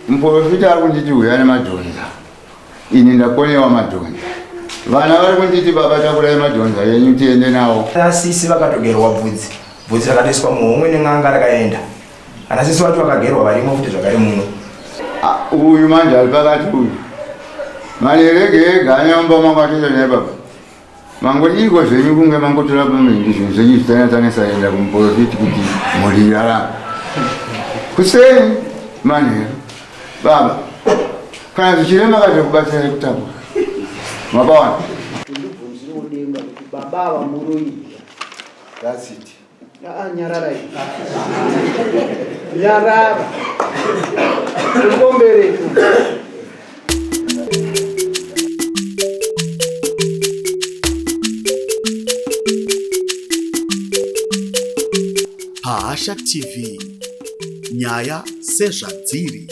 Muprofita ari kunditi huya nemadhonza, ini ndakonewa madhonza. Vana vari kunditi baba takurai madhonza yenyu tiende nawo. Asisi vakatogerwa bvudzi, bvudzi rakatoiswa muhomwe nen'anga rakaenda. Ana sisi vacho vakagerwa varimo futi zvakare muno. Ah, uyu manje ari pakati uyu. Manheru ega ega anyamba mangu atoita naye baba. Mangodiko zvenyu kunge mangotora pamindi zvinhu zvenyu zvitanatanisa enda kumuprofiti kuti mhuri irarame. Kuseni manheru baba kana zvichirema kazvekubatsirai kutakura. Mapaona? Ndibvunzirewo denga kuti baba ava muroyi. That's it. Ah, nyarara iyi. Nyarara. Tukomberetu. Pahasha TV nyaya sezvadziri.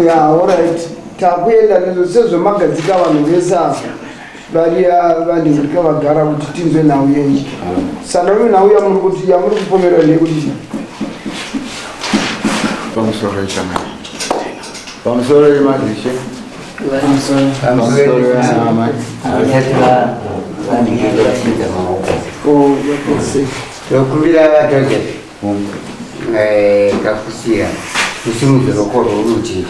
Ya, alright. Takuenda nezvo sezvamagadzika vanhu vese ava. Variya vanhu vagara kuti tinzwe nhau yenyu. Saka imi nhau yamuri kuti yamuri kupomerwa ndeyekuti chii? Pamusoro ichamai. Pamusoro yemadzishe. Pamusoro yeamai. Tokumbira vaJoseph Kakusira kusimudza ruoko rworudyi.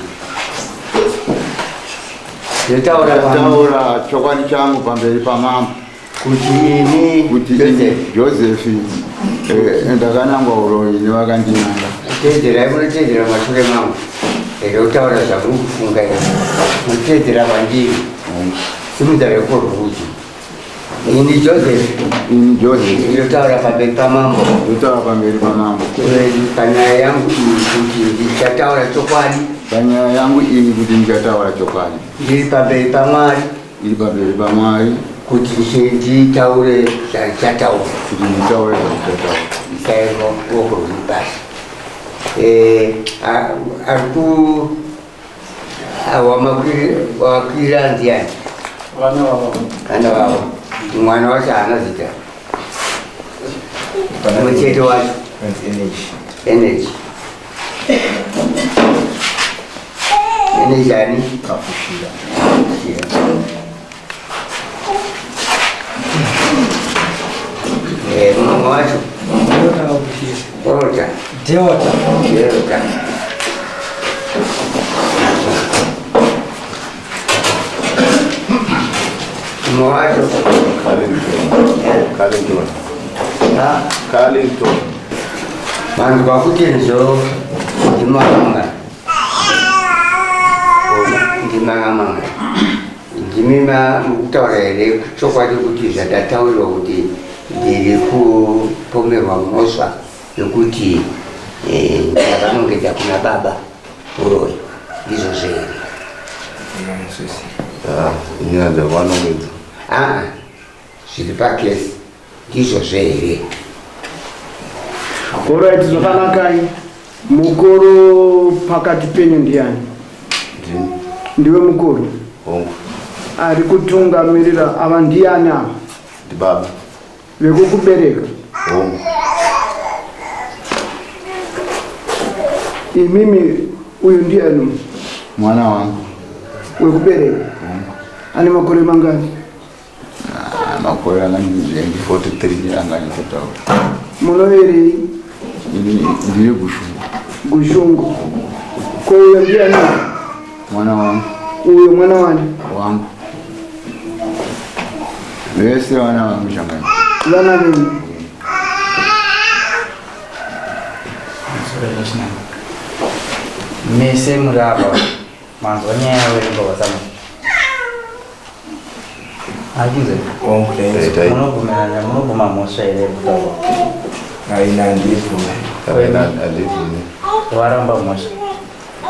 Ndataura chokwadi changu pamberi pamambo kuti ini kuti ini Joseph eh, ndakanangwa uroyi nevakandinanga. Teedzerai, munoteedzera mashure mangu here kutaura zvamuri kufunga here? Munoteedzera kwandiri, simudza ruoko rworudyi. Ini Joseph, ini Joseph ndinotaura pamberi pamambo, ndinotaura pamberi pamambo panyaya yangu iyi kuti ndichataura chokwadi, panyaya yangu iyi kuti ndichataura chokwadi, ndiri pamberi paMwari, ndiri pamberi paMwari kuti nditaure zvandichataura, kuti nditaure zvandichataura. Isai ruoko rwuri pasi. Eh, ari ku Wamakwirira ndiani? Vana vavo. Vana vavo. Mwana wacho haana zita. Mumwe chete wacho. Energy. Energy. Energy ani? Kafushira. Kafushira. Eh, mumwe wacho. Delta. Delta. Delta. Mumwe wacho. Carlington. Ha? Carlington. Vanhu vakuti nzo ndimamanga. Ndimamanga. Ndimi mukutaura here chokwadi kuti zvandataurirwa kuti ndiri kupomerwa mhosva yokuti eh, ndakanongedza kuna baba uroyi ndizvo zvehere? Nyaya dzavanongedza. Aa, zviri pakesi ndizvo zvehere? Alright, zvakanakai. Mukuru pakati penyu ndiani? Ndini. Ndiwe mukuru? Hongu. Ari kutungamirira ava ndiani ava? Ndibaba. Vekukubereka? Hongu. Imimi uyu ndiani? Mwana wangu. Wekubereka? Hongu. Ane makore mangani? Ah, makore angandizenge 43 anganyatsotaura. Munoverei? Ini ndiri Gushungu. Gushungu. Ko uyo ndiani? Mwana wangu. Uyo mwana wani? Wangu. Vese vana vangu changani. Vana venyu. Mese muri apa manzwa nyaya yaverengwa vatsama akunze munobvumirana munobvuma mhosva here kutaura Aina handibvume. Aina handibvume. Waramba mhosva.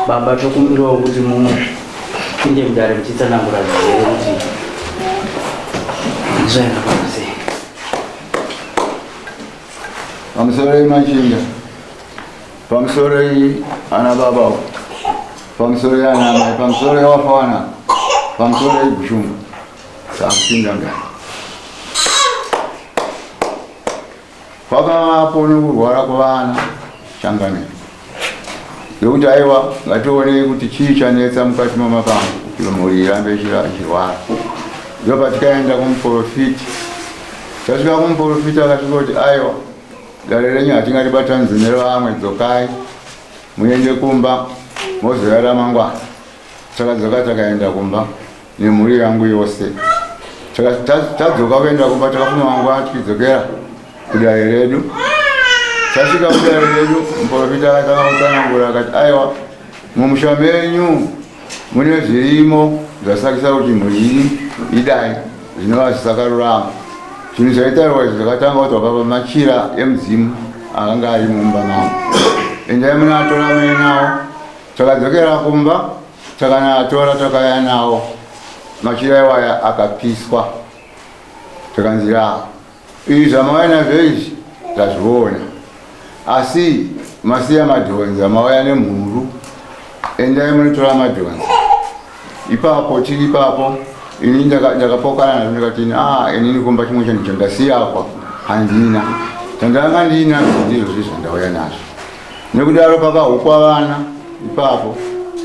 Baba tokumbirawo kuti mupinde mudare muchitsanangura zvizere kuti zvaingafamba sei. Pamusoro machinda. Pamusoro ana baba. Pamusoro ana mai. Pamusoro wafana. Pamusoro gushungu. Takupinda mudare. Kwakavapo nokurwara kwavana changamire. Ndokuti aiwa ngationei kuti chii chanetsa mukati mamapango kuti mhuri irambe ichirwara. Ndopatikaenda kumuporofiti. Tasvika kumuporofiti akasvika kuti aiwa dare renyu hatingaribatanidzi nerevamwe dzokai muende kumba mozouya ramangwana. Takadzoka takaenda kumba nemhuri yangu yose. Tadzoka kuenda kumba takafuma mangwana tichidzokera kudare redu. Tasvika kudare redu muporofita akatanga kutsanangura akati aiwa mumusha menyu mune zvirimo zvasakisa kuti mhuri iyi idai zvinova zvisakarurama. Zvinhu zvaitaurwa izvi zvakatanga kuti wakapa machira emudzimu akanga ari mumba mangu. Endai munoatora muenawo. Takadzokera kumba takanatora takauya nawo machira iwaya akapiswa takanzi ya izvi zvamauya nazvo izvi tazviona asi masiya madhonza mauya nemhuru endai munotora madhonza ipapo tiri ipapo ini ndakapokana nazvo ndikati ah inini kumba chimwe chinhu chandasiyakwa handina chandanga ndiinazvo ndizvo zvi zvandauya nazvo Nekudaro pakahukwa vana ipapo,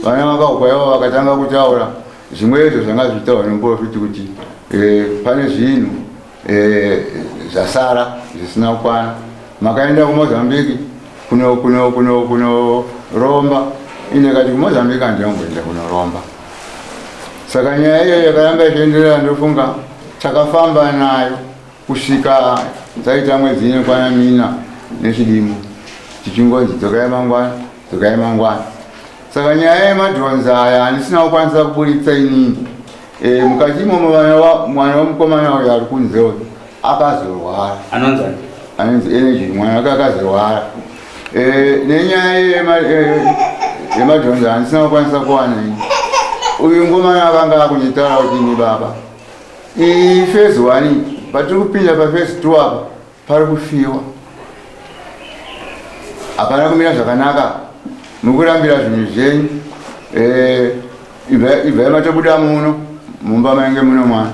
vana vakahukwa ivo vakatanga kutaura zvimwe izvo zvanga zvichitaurwa nemuprofiti kuti eh, pane zvinhu eh, zvasara zvisina kukwana. Makaenda kuMozambique kuno kuno kuno kunoromba, ini ndakati kuMozambique handinamboenda kunoromba. Saka nyaya iyoyo yakaramba ichienderera, ndofunga takafamba nayo kusvika dzaita mwedzi inokwana mina nechidimbu tichingonzi dzokai mangwana dzokai mangwana saka nyaya yemadhonza aya handisina kukwanisa kuburitsa inini e, mukati imomo mwana wemukomana uyo ari kunze uyo akazorwara anonzi energy mwana wake akazorwara e, nenyaya e, yemadhonza handisina kukwanisa kuwana ini uyu ngomana akanga akunditaura kuti ini baba Iyi phase 1 patiri kupinda paphase 2 apa pari kufiwa. Hapana kumira zvakanaka. Mukurambira zvinhu zvenyu. Eh, ibvai matobuda muno mumba mainge muno mwana.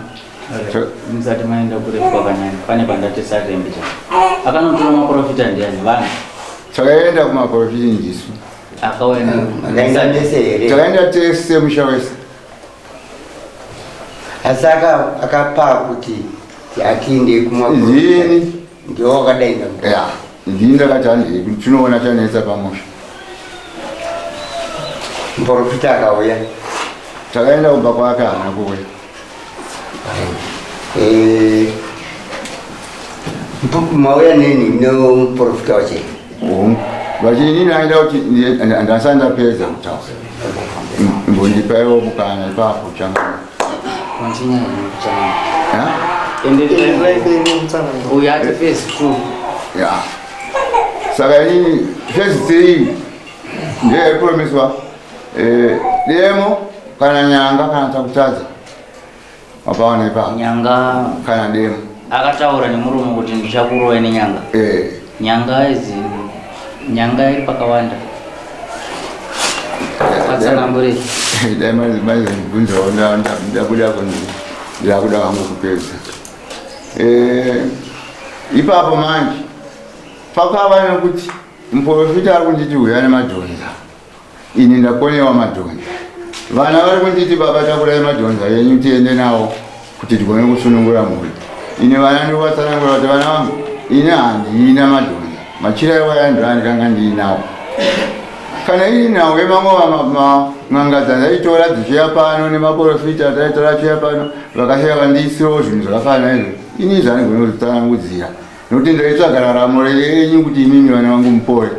Musati maenda kure kwakanyanya pane pandati sarembe cha. Akanotora maprofita ndiani vanhu? Takaenda kumaprofita ndisu. Akaenda. Makaenda mese here? Takaenda tese musha wese. Asi akapa kuti atiende kumwa. Ndini. Ndiwe wakadaidza. Ya, ndini ndakati handei tinoona chanetsa pamusha. Muprofita akauya. Takaenda kumba kwake haana kuuya. Eh, mauya neni nomuprofita wacho. Vachinini aida kuti ndasati ndapedza kutaura. Mbondipaiwo mukana ipapo changa. Continue changa. Uyu ati phase 2. Ya. Saka inini phase 3 ndiyo yaipromiswa eh, demo kana nyanga kana takutadza. Wapaona ipapo. Nyanga kana demo. Akataura nemurume kuti ndichakurova nenyanga. Eh. Nyanga idzi nyanga iri pakawanda. Patsanangure. Dai mai mai bvunzawo ndabuda kunzi ndakuda hangu kupedza. Eh ipapo manje pakava nekuti muprofita ari kunditi huya nemadhonza. Ini ndakonewa madhonza. Vana vari kunditi baba takurai madhonza yenyu tiende nawo kuti tigone kusunungura mhuri. Ini vana ndikuvatsanangura kuti vana vangu ini handina madhonza. Machira iwaya ndoandikanga ndiinawo. Kana iri nhau yemamwe n'anga dzandaitora dzichiya pano nemaporofita ataitora achiya pano vakashaya vandiisirawo zvinhu zvakafanana izvo. Ini zvandigone kuzvitsanangudzira nokuti ndaitsvaga raramo yenyu kuti imimi vana vangu mupore.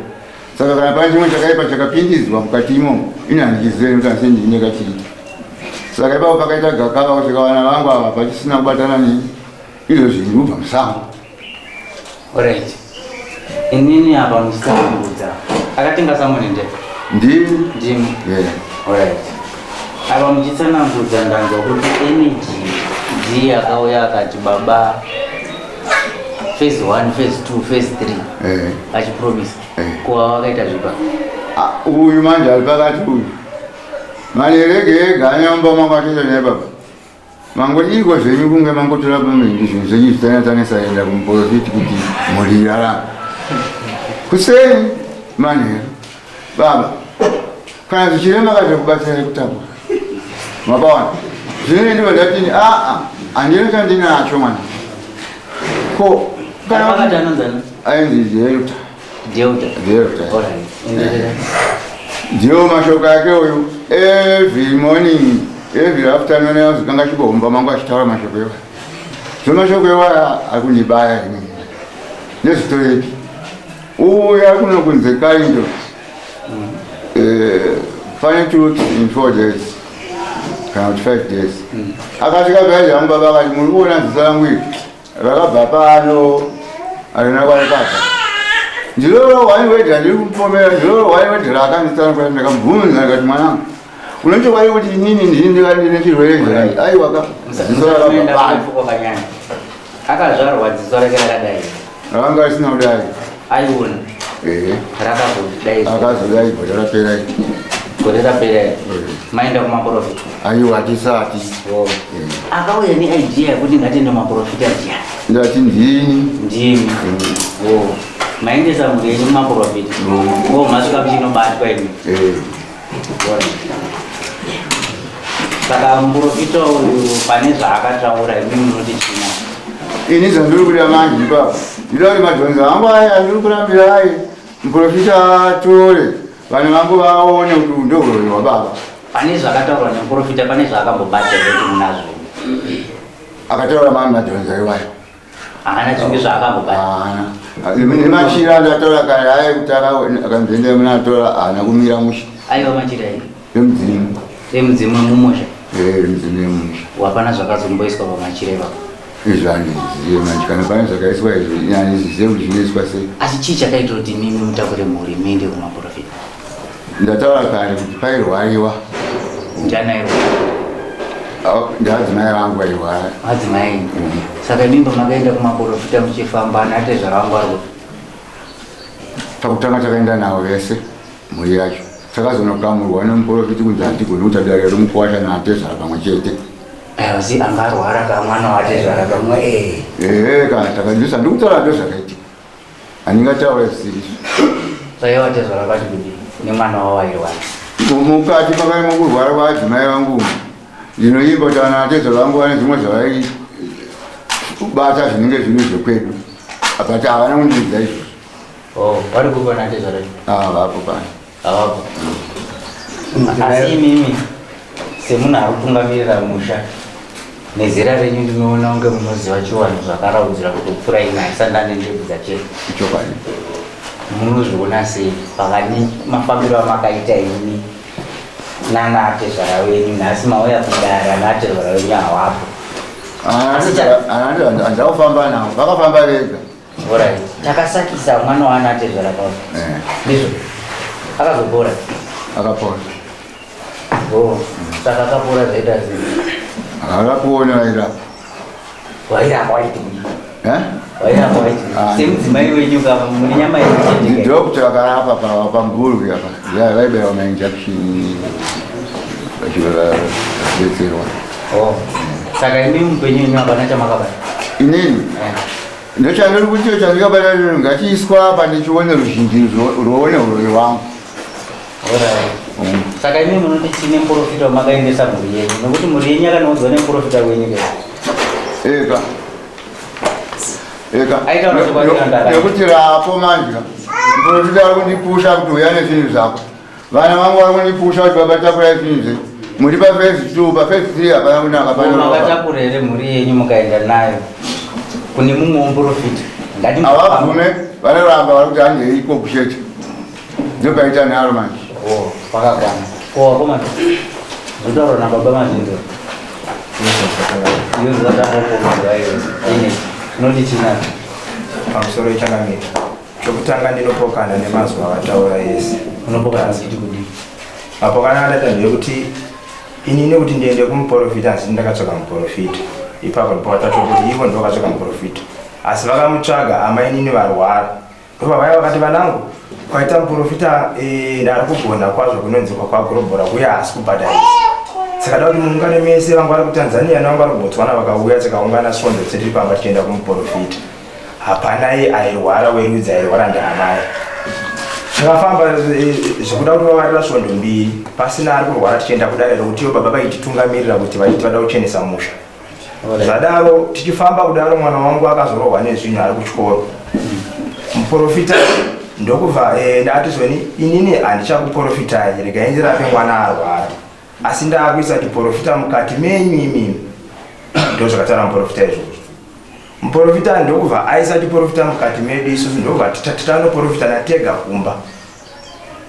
Saka kana pane chimwe chakaipa chakapindidzwa mukati imomo, ini handichizive nekuti handisi ndini ndakachiita. Saka ipapo pakaita gakava kusvika vana vangu ava pachisina kubatana neni, izvo zvinhu kubva musango. Alright. Inini apa muchitsanangudza. Akatenga samoni nde? Ndini. Ndimi. Yeah. Alright. Apa muchitsanangudza ndanzwa kuti energy ndiye akauya akati baba phase 1 phase 2 phase 3 eh. achipromisa eh. kuva wakaita zvipa ah, uyu manje ari pakati uyu manherege ega anyamba mangu achiita naye baba mangodiko zvenyu kunge mangotora pamindi zvinhu zvenyu zvitanatanisa enda kumuprofiti kuti mhuri irarame kuseni manheru baba. Kana zvichirema kazvekubatsira kutakura. Mapaona? Zvino ndibva ndatini aa handina chandinacho mwana. Ko kana Akati anonzani? Ainzi Delta. Delta. Delta. Alright. Endelera. Ndiwo mashoko ake uyu every morning every afternoon azokanga achibomba mangu achitaura mashoko iwaya. Zvino mashoko iwaya ari kundibaya inini. Nezvitorepi. Uya kuno kunze kaindo. Eh, pane 2 weeks in 4 days kana kuti 5 days. Akasvika paya yangu baba akati muri kuona ziso rangu iri rakabva pano harina kwarakabva. Ndiro one word randiri kupomera, ndiro one word raakanditsanangura ndakamubvunza ndikati mwanangu unochokwadi kuti inini ndini ndikati ndine chirwere zvakati aiwa ka ziso rakabva pano. Kwakanyanya. Akazvarwa dziso rake rakadai. Rakanga risina kudai. Aiona. Ehe. Rakazodai. Akazodai gore rapera iri. Gore rapera iri. Maenda kumaprofita. Aiwa hatisati. Oh. Akauya neidea yekuti ngatiende kumaprofita ndiani? Ndati ndini. Ndini. Oh. Maendesa mhuri yenyu kumaprofita. Oh, masvika muchinobatwa imi. Eh. Saka muprofita uyu pane zvaakataura imi munoti china. Ini zvandiri kuda manje ipapo. Ndinoda kuti madhonzo angu aya andiri kurambira aye muprofita atore vanhu vangu vaone kuti ndohuroyi hwababa. Pane zvakataurwa nemuprofita pane zvaakambobata here kuti munazvo? Akataura mani madhonzo iwayo. Haana zvimwe zvaakambobata. Haana. Nemachira andataura kare aye kuti akanzenda munatora haana kumira mushe. Aiwa machira ayi. Emudzimu. Emudzimu emumusha. Eh, emudzimu emumusha. Hapana zvakazomboiswa pamachira ipapo. Izvi handizive manje kana pane zvakaiswa izvi handizive kuti zvinoiswa sei. Asi chii chakaita kuti imimi mutakure mhuri muende kumaprofita? Ndataura kare kuti pairwariwa. Ndiani airwara? Ndiadzimai vangu vairwara. Madzimai enyu. Saka imimi pamakaenda kumaprofita muchifamba anatezvara vangu vari kupi? Pakutanga takaenda navo vese mhuri yacho. Takazonokamurwa nemuprofiti kunzi hatigoni kuita dare remukuwasha naatezvara pamwe chete. Asi anga arwara ka mwana watezvara kamwe eh. Ehe kana takandisa ndikutaura ndozvakaitika. Handingataura zvisiri izvo. Saka watezvara vati kudii nemwana wavo airwara? Mukati pakari mukurwara kwaadzimai vangu ndinoimba kuti ana atezvara vangu vane zvimwe zvavaibata zvinenge zviri zvekwedu. But havana kundiudza izvozvo. Oh, vari kupi vana atezvara? Ah, vapo pano. Havapo. Asi imimi semunhu ari kutungamirira musha nezera renyu ndinoona kunge munoziva chivanhu zvakaraudzira kutopfuura ini handisati ndane ndebvu dzachena. Chokwadi. Munozviona sei pakani mafambiro amakaita imi nana atezvara wenyu nhasi mauya kudare ana atezvara wenyu hawapo. Handina kufamba navo, vakafamba vega. Alright. Takasakisa mwana waana atezvara pavo. Eh. Ndizvo. Akazopora. Akapora. Oh, saka akapora zvaita sei? Akapona vairapa. Vairapa waiti kudii? Eh? Vairapa waiti kudii? Ah. Semudzimai wenyu kama mune nyama yekuchendeka. Doctor akarapa pa pamburu apa. Ya vaibaiwa ma injection vachibetserwa. Oh. Saka imi mupenyu wenyu hapana chamakabata. Inini Eh. ndochandiri kuti chandikabata ngachiiswa apa ndichione ruzhinji rwuone huroyi hwangu. Alright. Saka imi munoti chine muprofita wamakaendesa mhuri yenyu nekuti mhuri yenyu yakanoudzwa nemuprofita wenyu ke. Eka. Eka. Aitaura chokwadi kana ndakaipa? Nekuti rapo manje. Muprofita ari kundipusha kuti uya nezvinhu zvako. Vana vangu vari kundipusha kuti baba takurai zvinhu zvenyu. Muri paphase 2, paphase 3 hapana kunaka Ko pane ropa. makatakura here mhuri yenyu mukaenda nayo kune mumwe muprofita? Ngati Havabvume, vanoramba vari kuti handei iko kuchechi. Ndopaita nharo manje. Oh, pakakwana. Ko wakomana. Zvotaurwa nababa mazvinzwa. Iyo zvatangokomedzwa iyo. Ine. Unoti china. Pamusoro ichangamira. Chokutanga ndinopokana nemazwi avataura ese. Unopokana uchiti kudii? Mapokana andaita ndeyekuti ini nekuti ndiende kumuporofita asi ndakatsvaga muporofita. Ipapo ndipo vataura kuti ivo ndivo vakatsvaga muporofita. Asi vakamutsvaga amainini varwara. Ndobva vaya vakati vanangu kwaita muporofita eh, ari kugona kwazvo kunonzi kwakwagorobhora uye haasi kubhadharisa. Saka da kuti muungane mese vangu vari kuTanzania nevangu vari kuBotswana vakauya tikaungana svondo tese tiri pamba tichienda kumuporofita. Hapana iye airwara werudzi airwara ndaamai. Takafamba eh, zvekuda kuti vavarira svondo mbiri pasina ari kurwara tichienda kudare rokuti iyo baba vaititungamirira kuti vaiti vada kuchenesa musha. Zvadaro tichifamba kudaro mwana wangu akazorohwa nezvinhu ari kuchikoro. Muprofita ndokubva eh, ndati zvoni inini handichakuprofitai regai ndirape mwana arwara asi ndaakuisa chiprofita mukati menyu imimi. Ndozvakataura muprofita izvozvo. Muprofita ndokubva aisa chiprofita mukati medu isusu ndokubva tanoprofitana tega kumba.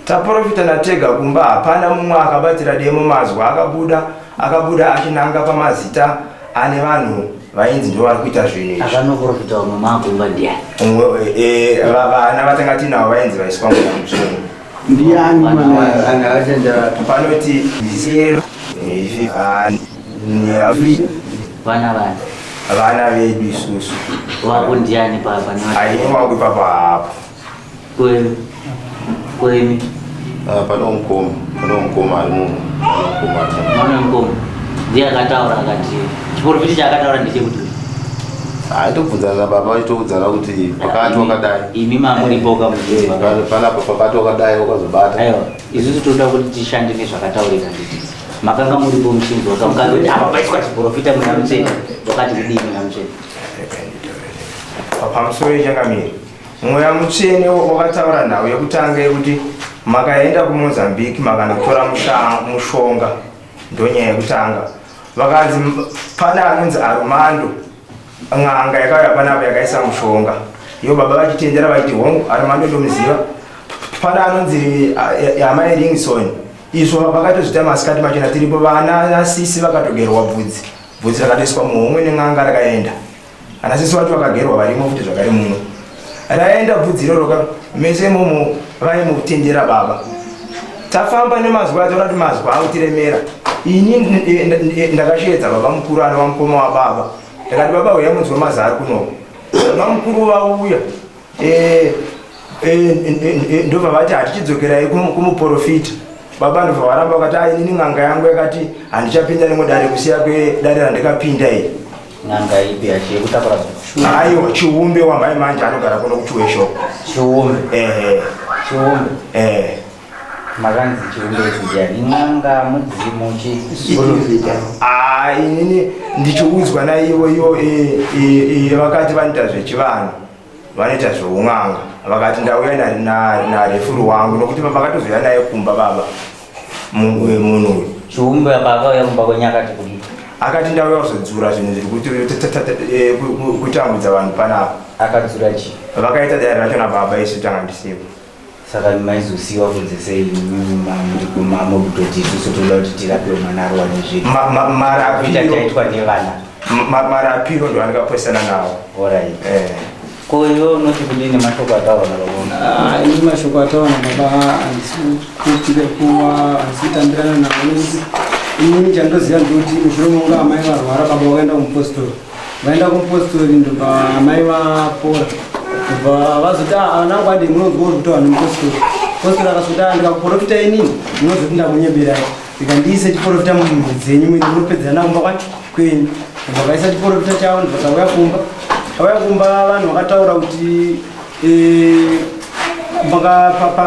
Taprofitana tega kumba hapana mumwe akabatira demo mazwi akabuda akabuda achinanga pamazita ane vanhu vainzi ndo vari kuita zvinhu izvi. Akanoprofita vamwe makumba ndiani? Eh, vana vatanga tinavo vainzi vaiswa muna mutsvene. Ndiani mwana? Panoti vana vana vana vedu isusu wako ndiani papa aini wangu ipapa hapo kwemi ah, pane mukoma pane mukoma ari muno mwana mukoma ndiye akataura akati chiprofiti chaakataura ndechekuti aitobvunzana nababa vachitoudzana kuti pakati wakadai imi mamuripoka eh, panapa pakati wakadai wakazobata aiwa isusu tinoda kuti tishande nezvakataurika nditi makanga muripo muchinzwa kamukanzi kuti apa paiswa chiprofita mweya mutsvene wakati kudii mweya mutsvene pamusoro yechangamire mweya mutsvene wakataura nhau yekutanga yekuti makaenda kumozambique makanotora mushonga ndonyaya yekutanga vakanzi pane anonzi arumando n'anga yakauya panapa yakaisa mushonga iyo baba vachitendera vachiti hongu arumando ndomuziva pane anonzi amai ringson izvo vakatozvita masikati machena tiripo vana nasisi vakatogerwa bvudzi bvudzi rakatoiswa muhomwe nen'anga rakaenda ana sisi vacho vakagerwa varimo futi zvakare muno raenda bvudzi iroro ka mese imomo vaimutendera baba tafamba nemazwi acho rati mazwi akutiremera ini ndakasheedza baba mukuru anova mukoma wababa ndakati baba uya munzwe mazari kunoko baba mukuru vauya eh, eh, eh, ndobva vati hatichidzokerai kumuprofita baba ndobva varamba vakati a inini n'anga yangu yakati handichapinda rimwe dare kusiya kwedare randikapinda iri N'anga ipi yacho yekutakura Aiwa chiumbe wamai manje anogara kuno kuchiwesho. Chiumbe. Eh. Chiumbe. Eh. Makanzi chiumbe ndiani? N'anga mudzimu chi. Ah inini ndichiudzwa naivo ivo eh, eh, eh, vakati vanoita zvechivanhu vanoita zveun'anga vakati ndauya narefuru wangu nokuti vakatozouya naye kumba baba munhu uyu chiumbe apa akauya kumba kwenyu akati kudii akati ndauya kuzodzura zvinhu zviri eh, kutambudza vanhu panapa akadzura chii vakaita dare racho nababa isu tanga ndisipo saka maizosiyiwa kunze sei mamuri kutoti isusu toda kuti tirapiwe mwana arowa nezvinhu chaitwa nevana marapiro ndo andikaposana nawo orit eh. Ko iwe unoti kudini mashoko ataura nababa? Ah, ini mashoko ataura nababa handisi kutika kuwa handisi kutambirana nawo nekuti inini chandoziva ndekuti mushure monga amai varwara baba vakaenda kumupostori vaenda kumupostori ndobva amai vapora ndobva vazoti ah, anangu andi munonzwa uri kutaura nemupostori postori akazoti ah, ndikakuprofita inini munozoti ndakunyeberai ndikandiise chiprofita mumhuri dzenyu mwene munopedzerana kumba kwacho kwenyu vakaisa chiporofita chavo ndibva tauya kumba tauya kumba vanhu vakataura kuti eh,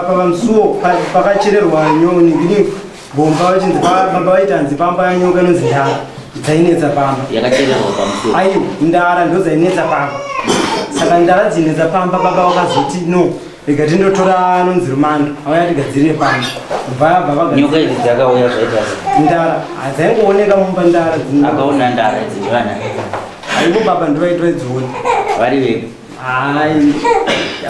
pamusuwo pakachererwa ningini gomba vachinzi baba vaiti hanzi pamba nyoka inonzi ndara dzainetsa pamba aiwa ndara ndo dzainetsa pamba saka ndara dzinetsa pamba baba vakazoti no Rega tindotora anonzi Rumando auya tigadzirire pano. Bva bva vagadzira. Nyoka idzi dzakauya zvaita sei? Ndara hadzaingooneka mumba ndara dzino. Akaona ndara idzi ndivana. Aivo baba ndivaitwa idziona. Vari vega. Hai.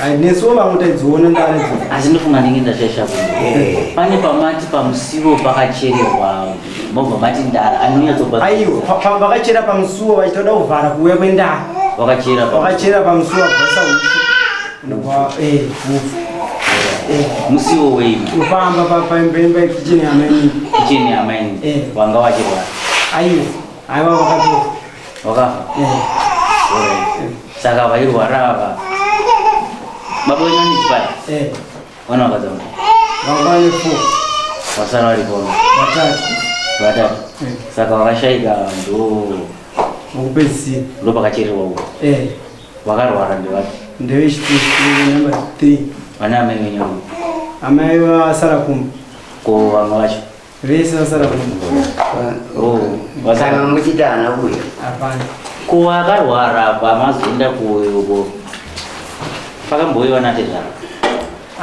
Hai nesuwo vamwe taidziona ndara idzo. Asi ndofunga ndinge ndashaisha kunzwa. Eh. Pane pamati pamusiwo pakachererwa mobva mati ndara anonyatsopa. Aiwa vakachera pamusuwo vachitoda kuvhara kuuya kwendara. Vakachera vakachera pamusuwo vaisa hupfu. Ndobva eh hupfu. Eh. Musiwo wei? Kufamba pa paimba kitchen yamaini. Kitchen yamaini. Eh. Wanga wachirwara. Aiwa. Aiwa vakatofa. Wakafa? Eh. Alright. Saka vairwara ava. Baba wenyu vane chipari? Eh. Vana vakadzi vanga? Vanga vane four. Vasara varipo. Vatatu. Vatatu. Eh. Saka vakashaika ndo Vokupedzisira. ndo pakachererwa uko. Eh. Vakarwara ndevapi? Ndevechitiri number 3. Vana amai venyu avo. Amai vasara kumba. Ko vamwe vacho? Vese vasara kumba. Oh, vasara. Kana muchita ana kuya. Hapana. Ko akarwara apa mazoenda kuuko. Pakambouyiwa natezvara.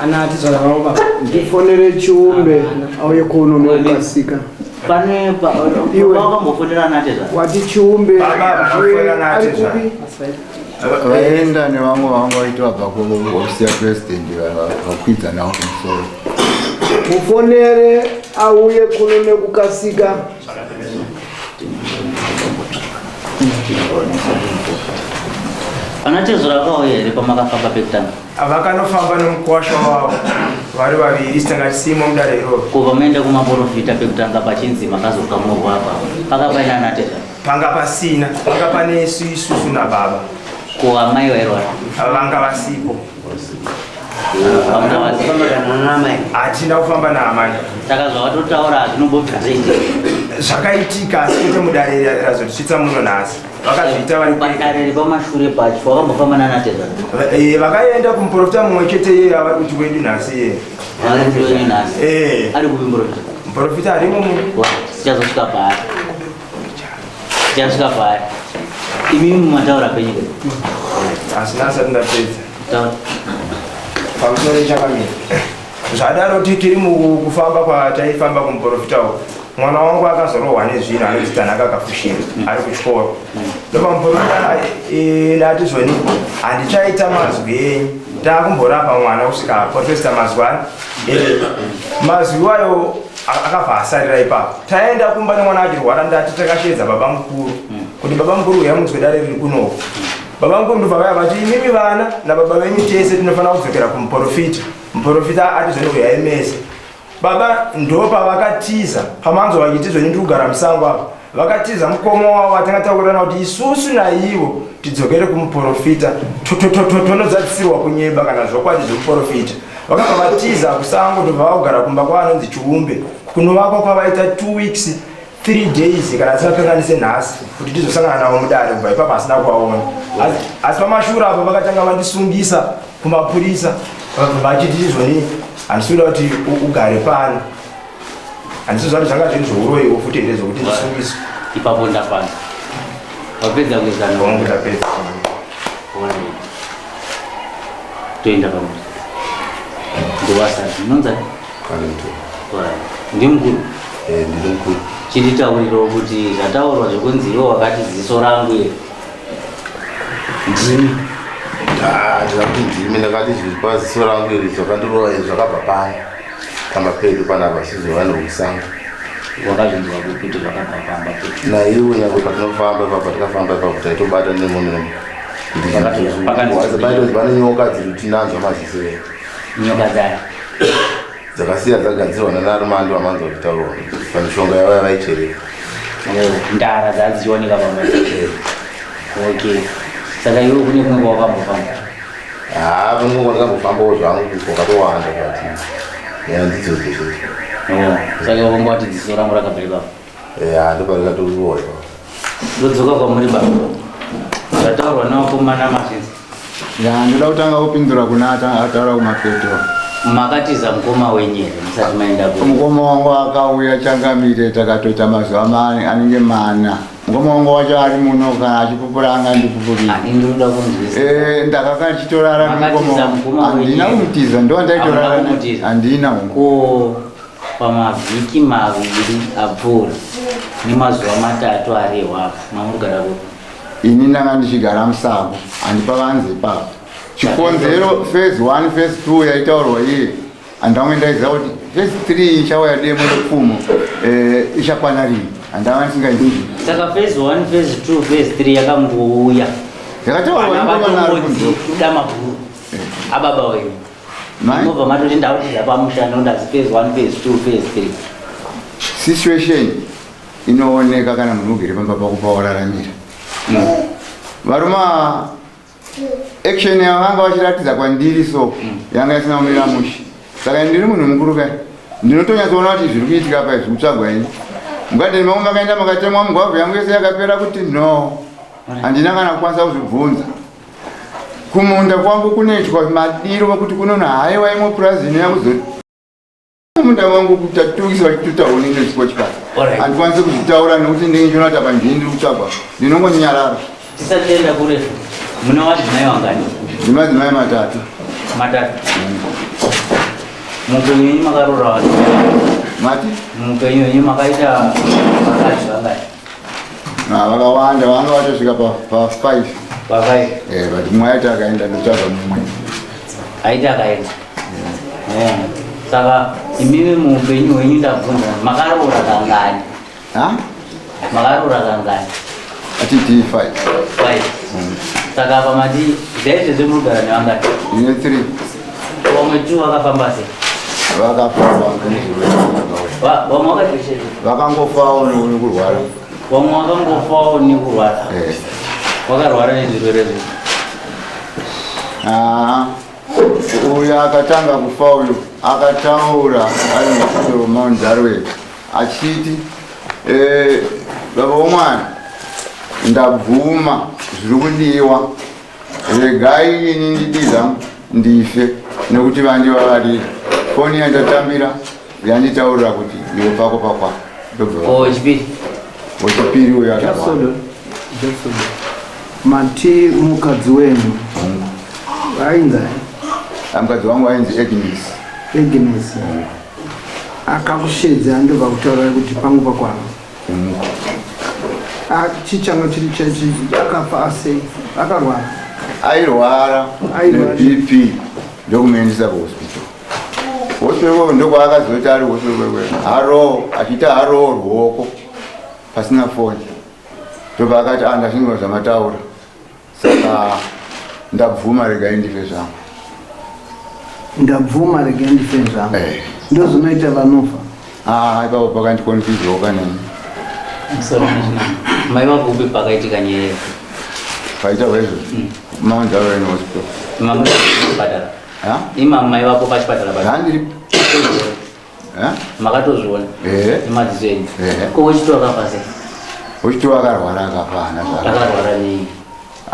Ana atezvara vavo baba. Ndifonere Chiumbe auye kuno nekukasika. Pane Iwe. wakambofonera natezvara. Wati Chiumbe Baba, vafonera ari natezvara. kupi? Vaenda nevamwe vanga vaiti vabva kuhofisi yapresident vakwidza navo kumusoro. Mufonere auye kuno nekukasika. Ana tezvara vakauya here pamakafamba pekutanga? Vakanofamba nemukwasha wavo vari vaviri tanga tisimo mudare iroro. Ko pamaenda kumaporofita pekutanga pachinzi makazokamurwa apa panga paina ana tezvara? Panga pasina, panga pane isu isusu nababa. Ko amai vairwara? Vanga vasipo. Vanga vasipo. Hatina kufamba naamai. Saka zvawatotaura hazvinombobvira zvaita. Zvakaitika asi kwete mudare razotisvitsa muno nhasi. Vakazviita vari kwega. Padare repamashure pacho wakambofamba nana tezvara? Eh, vakaenda kumuprofita mumwe chete iye avari kuti wedu nhasi iye. Vari kuti wenyu nhasi. Eh. Ari kupi muprofita? Muprofita arimo muno. Tichazosvika paari. Tichasvika paari. Imimi mataura penyu ke? Asi nhasi ndapedza. Taura. Pamusoro chakamira. Zvadaro tiri mukufamba kwataifamba kumuprofita uku. Mwana wangu akazorohwa nezvinhu anonzi Tanaka Kafushira ari kuchikoro. Ndopamuprofita ndati zvoni handichaita mazwi enyu takumborapa mwana kusvika profesa mazwi ano. Mazwi iwayo akabva asarira ipapo. Taenda kumba nemwana achirwara ndati takasheedza baba mukuru kuti baba mukuru uya munzwe dare riri kunoko. Baba mukuru ndobva vaya vati imimi vana nababa venyu tese tinofanira kudzokera kumuprofita. Muprofita ati zvoni uyai mese. Baba ndopavakatiza pamanzwa vachiti zvoni ndiri kugara musango apa. Vakatiza mukoma wavo vatanga taurirana kuti isusu naivo tidzokere kumuprofita tonozadzisirwa kunyeba kana zvokwadi zvemuprofita. Vakabva vatiza kusango ndobva vakugara kumba kwaanonzi Chiumbe kunovakwa kwavaita 2 weeks 3 days kana tisakanganise nhasi kuti tizosangana navo mudare kubva ipapo asina kuvaona. Asi pamashure apo vakatanga vandisungisa kumapurisa vachiti izvoni handisi kuda kuti ugare pano. Handisi kuziva kuti zvanga zviri zveuroyiwo futi here zvokuti ndisungiswe. Ipapo ndapano. Wapedza kuisa Hongu ndapedza. Toenda pamwe. Ndowasati. Unonzani? Ndimukuru. Eh, ndiri mukuru. Chinditaurirawo kuti zvataurwa zvekunzi iwe wakati ziso rangu iri ndimi. Ah, ndakati ndimi ndakati zviri paziso rangu iri zvakandirova izvi zvakabva pano pamba pedu panapa sizova nekusango. Wakazvinzwa kupi kuti zvakabva pamba pedu? Naiwo nyangwe patinofamba ipapo patikafamba ipapo taitobata nemunhu. Pakanzi pane nyoka dziri tinanzva maziso edu. Nyoka dzaya. Dzakasiya dzagadzirwa nanaRumandi vamanzwa vachitaurwa pamishonga yavo yavaicherera. Ndara dzadzichiwanika pamwe. Okay. Saka iwe kune kumwe kwawakambofamba? Haa, kumwe kwandakambofambawo zvangu kwakatowanda but nyaya ndidzo dzese. Oh, saka iwe wanga wati dziso rangu rakabva ipapo? Ya, ndoparakatorohwa ipapo. Ndodzoka kwamuri baba. Zvataurwa nevakomana mazvinzi. Ya, ndoda kutanga kupindura kuna ataura kumapeto. Makatiza mukoma wenyu here musati maenda ku? Mukoma wangu akauya changamire takatoita mazuva anenge mana. Mukoma wangu wacho ari muno kana achipupura anga andipupurira. Ani ndinoda kunzwisisa. Eh, ndakanga ndichitorara Makatiza mukoma wenyu. Handina kumutiza, ndo ndaitorara. Hamuna kumutiza. Handina. Ko pamavhiki maviri apfuura nemazuva matatu arehwa apa mamuri kugara kupi? Ini ndanga ndichigara musango, handipavanze ipapo. Chikonzero phase 1 phase 2 yaitaurwa iye handamwe ndaiziva kuti phase 3 ichauya demo repfumo ichakwana rini, handava ndisingaizivi. Saka phase 1 phase 2 phase 3 yakangouya yakataurwa Vana nemukomana ari vatongodzi kunze. kuda mabhuru ababa wenyu Mai? mobva matoti ndautiza pamusha ndondazi phase 1 phase 2 phase 3. Situation inooneka kana munhu ugere pamba pako pauraramira. Varume action yavanga vachiratidza kwandiri so yanga isina kumira mushe. Saka ndiri munhu mukuru kai ndinotonyatsoona kuti zviri kuitika pa izvi kutsvagwa ini. Mugadheni mangu makaenda makatemwa mugwavha yangu yese yakapera kuti no. Handina kana kukwanisa kuzvibvunza. Kumunda kwangu kunoitwa madiro ekuti kunoona haiwa imwe purazi inoya kuzo Munda wangu kutatukisa vachituta huni nezvikochikari. Handikwanisi kuzvitaura nekuti ndinenge ndichiona kuti apa ndini ndiri kutsvagwa. Ndinongonyarara. Tisati taenda kurefu. Mune madzimai vangani? Ndimadzimai matatu. Matatu. Muupenyu wenyu makaroora vangani? Mati? Muupenyu wenyu makaita vakadzi vangani? Ah, vakawanda vanga vatosvika pa 5. Pa 5. Eh, but mumwe aiti akaenda ndotsvaga mumwe. Aiti akaenda. Eh. Saka imimi muupenyu hwenyu ndabvunza makaroora kangani? Ha? Makaroora kangani? Atiti 5. 5. Saka apa mati zvaizvezvi muri kugara nevangani? Ine 3. Vamwe 2 vakafamba sei? Vakafa nezvirwere. Vamwe vakati Vakangofawo nekurwara. Vamwe vakangofawo nekurwara. Eh. Vakarwara nezvirwere zvipi? Ah. Uyu akatanga kufa uyu akataura ari muhospital Mount Darwin achiti eh, baba womwana ndabvuma zviri kudiwa regai ini ndidiza ndife nekuti vandivavarira foni yandatambira yanditaurira kuti iwe pako pakwa oh, wechipiri wechipiri uyo akarwara Mati mukadzi wenyu ainzi mukadzi wangu ainzi Agnes. Agnes akakushedza ndobva kutaura kuti pangu pakwana. Chichanga chiri chechi akafa asei akarwara. Airwara neBP ndokumuendesa kuhospital. Hospital ikoko ndokwaakazoti ari hospital ikoko haro achiita haro ruoko pasina foni. Ndobva akati ah ndazvinzwa zvamataura saka ndabvuma regai ndife zvangu. Ndabvuma regai ndife zvangu. Eh. Ndozvinoita vanofa. Ah ipapo pakandikonfuse kanani. Sorry, mai vakupi pakaitika nyaya iyi? Paita hwezvo. Mount Darwin Hospital. Mama pachipatara. Ha? Ima mai vako pachipatara pacho. Handiri. Makatozviona nemadziso enyu. Ko wechito akafa sei? Wechito akarwara akafa haana zvaaka. Akarwara nei?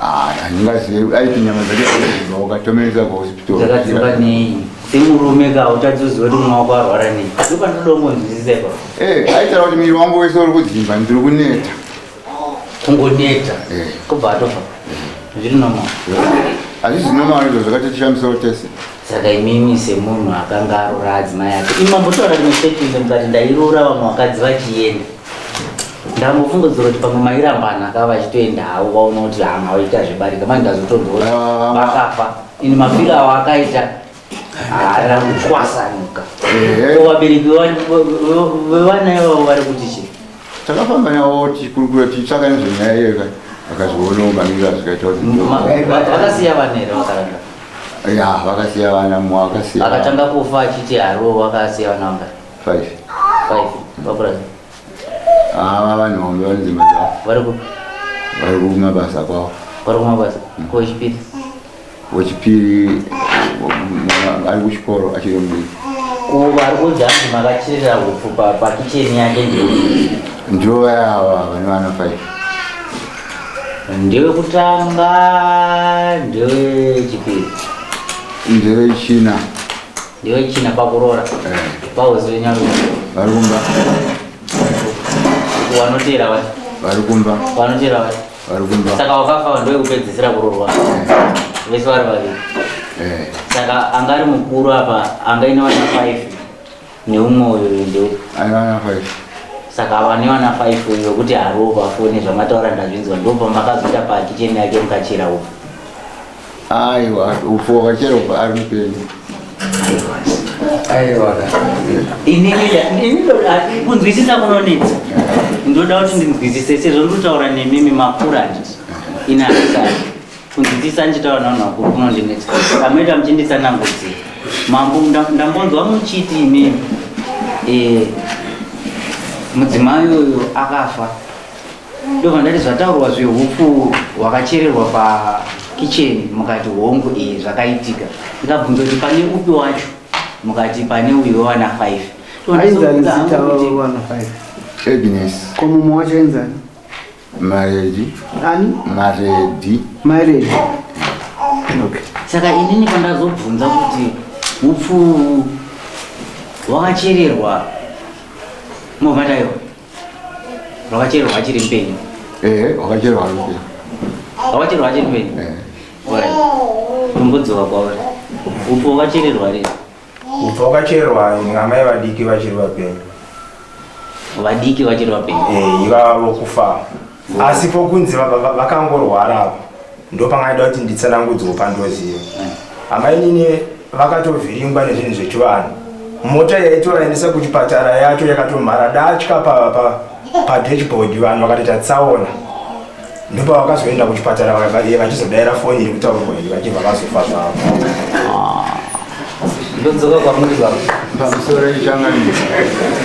Ah, handingazivi aiti nyama dzake dzakadzimba ukatomeresa kuhospital. Dzakadzimba nei? Semurume ka uchadziziva kuti mwana wako arwara nei? Ndopandinoda kungonzwisisa ipapo. Eh, aitaura kuti muviri wangu wese uri kudzimba ndiri kuneta. Kungoneta. Kubva atofa. Zviri normal. Hazvisi normal izvo zvakatishamisawo tese. Saka imimi semunhu akanga aroora adzimai ake, imi mambotaura rimwe statement mukati ndairoora vamwe vakadzi vachienda. Ndambofungidzira kuti pamwe mairambana ka vachitoenda havo vaona kuti hama vaita zvebarika manje ndazotonzwa kuti vakafa. Ini mafiro avo akaita haana kutwasanuka. Ko vabereki vevana ivavo vari kuti chii? Takafamba navo tichikurukura tichitsvaka nezvenyaya iyoyo ka vakazvionawo mamiriro azvikaita kuti Vakasiya vana here vakaranga? Ya vakasiya vana mumwe akasiya Akatanga kufa achiti haro wakasiya vana vangani? 5. 5. Vakura sei? Ava vanhu hombe vane dzimba dzavo. Vari kupi? Vari kumabasa kwavo. Vari kumabasa. Ko wechipiri? Wechipiri ari kuchikoro achiri mudiki. Ko vari kunzi hanzi makacherera hupfu pakicheni yake ndeupi? Ndivo vaya ava vane vana 5. Ndewekutanga, ndewechipiri. Ndewechina. Ndewechina pakuroora. Eh. Pauzi wenyarume. Vari kumba. Wanoteera vacho. Vari kumba. Wanoteera vacho. Vari kumba. Saka wakafa ndewekupedzisira kuroorwa. Eh. Vese vari vaviri. Eh. Saka anga ari mukuru apa anga ine vana 5 neumwe uyu ndeupi? Ane vana 5. Saka vane vana 5 uyu wekuti harowo pafoni zvamataura ndazvinzwa ndopamakazoita pakicheni yake mukachera upfu. Aiwa, upfu wakachera upfu ari mupenyu. Aiwa. Inini kunzwisisa kunonetsa. Ndoda kuti ndinzwisise sezvo ndinotaura nemimi makura handiti. Ini handisati. Kunzwisisa ndichitaura navanhu vakuru kunondinetsa. Kamoita muchinditsanangudzira. Mambo ndambonzwa muchiti imimi eh, mudzimai uyu akafa ndobva ndati zvataurwa zvehupfu hwakachererwa pakicheni mukati hongu iyi zvakaitika ndikabvunza kuti pane upi wacho mukati pane uyu wewana 5 Ainzani zita wewana 5? Agnes. Ko mumwe wacho ainzani? Maredi. Ani? Maredi. Maredi. Okay. Saka inini pandazobvunza kuti hupfu Wakachererwa movha tayo rwakachererwa achiri mupenyu. Ehe, wakachererwa ari mupenyu. Wakachererwa achiri mupenyu. Alright. Tombodzoka kwauri. Upfu wakachererwa rini? Upfu wakachererwa amai vadiki vachiri vapenyu. Vadiki vachiri vapenyu. Eh, ivava vokufa. Asi pokunzi vakangorwara apo ndopangaida kuti nditsanangudzwe pandoziva. Amainini vakatovhiringwa nezvinhu zvechivanhu. Mota yaitovaendesa kuchipatara yacho yakatomhara datya pa, pa, padashboard vanhu vakatoita tsaona. Ndopavakazoenda kuchipatara vachizodaira foni iri kutaurwa iyi vachibva vazofa zvavo. Ndodzoka kwamuri baba. Pamusoro ichangamire.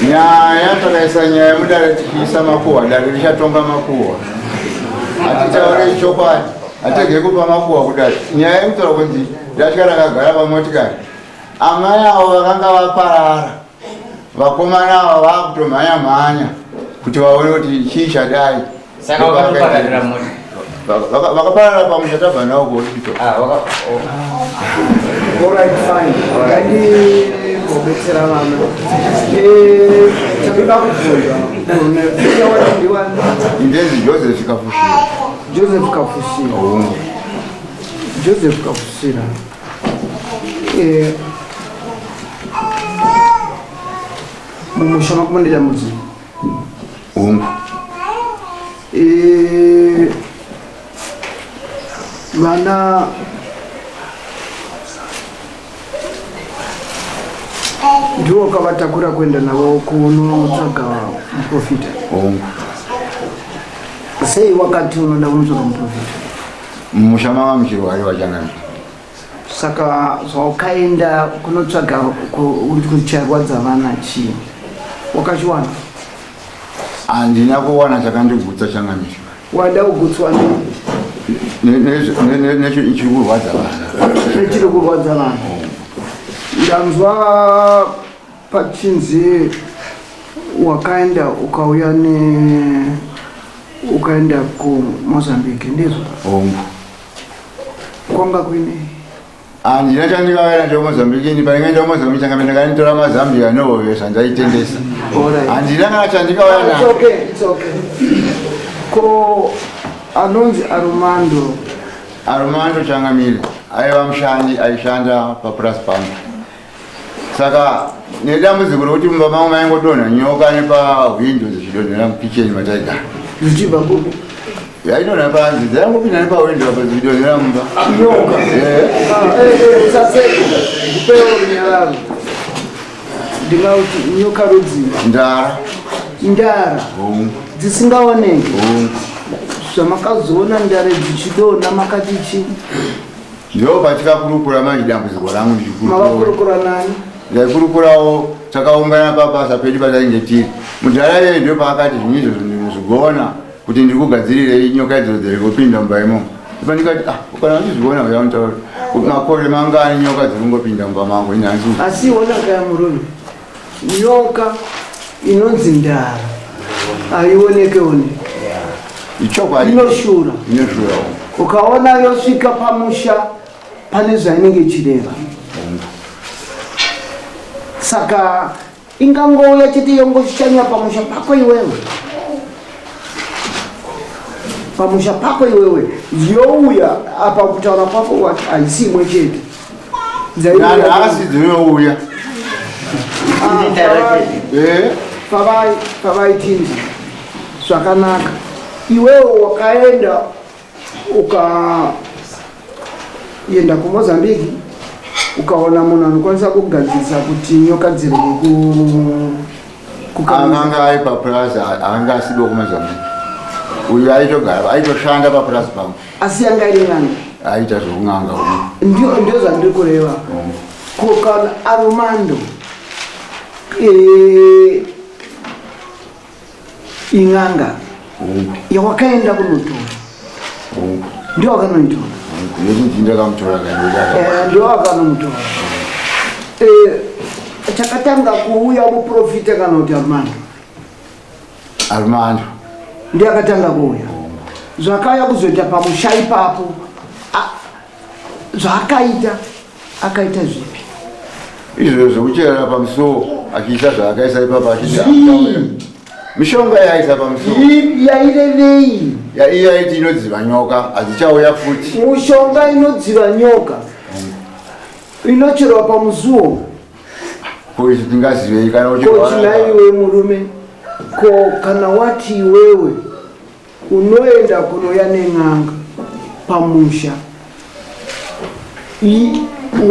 Nyaya takaisa nyaya mudare tichiisa makuhwa, dare richatonga makuhwa. Hatitaure chokwadi, hatege kupa makuhwa kudare. Nyaya yekutaura kunzi datya rakagara pamotikari. Amai avo vakanga vaparara, vakomana ava vakutomhanya mhanya kuti vaone kuti chii chadai. Saka vakanopararira mota. Vakaparara pamusha tabva nawo kuhospital. Ah, waka oh. Alright, fine. Ngandibobetsera vana. Eh, Tinoda kubvunza. Uya ndiwani? Ndezi Joseph Kafushira. Joseph Kafushira. Hongu. Joseph Kafushira. Eh, mumusha mako mune dambudziko. Hongu. Eh, vana ndiwo wakavatakura kuenda navo kunotsvaga muprofita. Hongu. Sei wakati unoda kunotsvaga muprofita? Mumusha manga muchirwariwa changamire. Saka zvawakaenda kunotsvaga uri kucharwadza vana chii? Wakachiwana? Handina kuwana chakandigutsa changamire. Wada kugutswa nei? Nechiri kurwadza vana. Nechiri kurwadza vana. Ndanzwa pachinzi wakaenda ukauya ne ukaenda kuMozambique, ndizvo? Hongu. Kwanga kuine Handina chandikauya nacho kuMozambique ini pandingaenda kuMozambique changamire ndakanitora maZambia nehovesa ndaitengesa. Alright. Handina kana chandikauya It's nacho. okay, it's okay. Ko anonzi Armando Armando changamire aiva mushandi aishanda papurasi pangu. Saka nedambudziko rokuti mumba mangu maingodonha nyoka nepahwindo dzichidonhera mukicheni mataigara. Zvichibva kupi? Yaidonha panze, dzaingopinda nepahwindo apa dzichidonhera mumba. Nyoka. Eh. Ah, eh, eh, usaseka. Ndipewo runyararo. Ndingauti nyoka rudzii? Ndara. Ndara. Hongu. Dzisingaoneki. Hongu. Zvamakazoona ndare dzichidonha makati chii? Ndo patikakurukura manje dambudziko rangu ndichikurukura. Mavakurukura nani? Ndaikurukurawo takaungana pabasa pedu patainge tiri. Mudhara iyeye ndo paakati zvinhu izvozvo ndinozvigona kuti ndiri kugadzirirei nyoka idzodzo dziri kupinda mumba imomo. Ipa ndikati ah kana uchizvigona uya unitaura. Makore mangani nyoka dziri kungopinda mumba mangu ini hanzi. Asi ona kaya murume. Nyoka inonzi ndara haioneke oneke. Ichokwadi. Inoshura. Inoshura. Ukaona yosvika pamusha pane zvainenge ichireva. Saka ingangouya chete yongoshanya pamusha pako iwewe. Pamusha pako iwewe youya apa kutaura kwako wati haisi imwe chete. Nanhasi dzinouya. Eh? Pavaitinza zvakanaka iwewe wakaenda ukaenda kuMozambique ukaona munhu anokwanisa kugadzirisa kuti nyoka dzirege Akanga ari papurazi akanga asidiwa kuMozambique. Uyu aitogara aitoshanda papurazi pangu. Asi yanga iri n'anga. Aita zvekun'anga uyu. Ndio zvandiri kureva. Ko kana Armando in'anga yawakaenda kunotora. Ndio wakanoitora. Nekuti ndakamutora kaenda. Ndio wakanomutora. Chakatanga kuuya muprofita kana kuti Armando? Armando. Ndiye akatanga kuuya. Zvakauya kuzoita pamusha ipapo. Zvaakaita, akaita zvipi? Izvo zvekucherera pamusuwo. Achiisa zvaakaisa ipapo achiti Zvii? mishonga yaaisa pamusuwo Yairevei? Yaiya yaiti inodziva nyoka hadzichauya futi. Mushonga inodziva nyoka inocherwa pamusuwo. Ko isu tingazivei kana Ko uchirwara? chinaiwe murume, ko kana wati iwewe unoenda kunouya nen'anga pamusha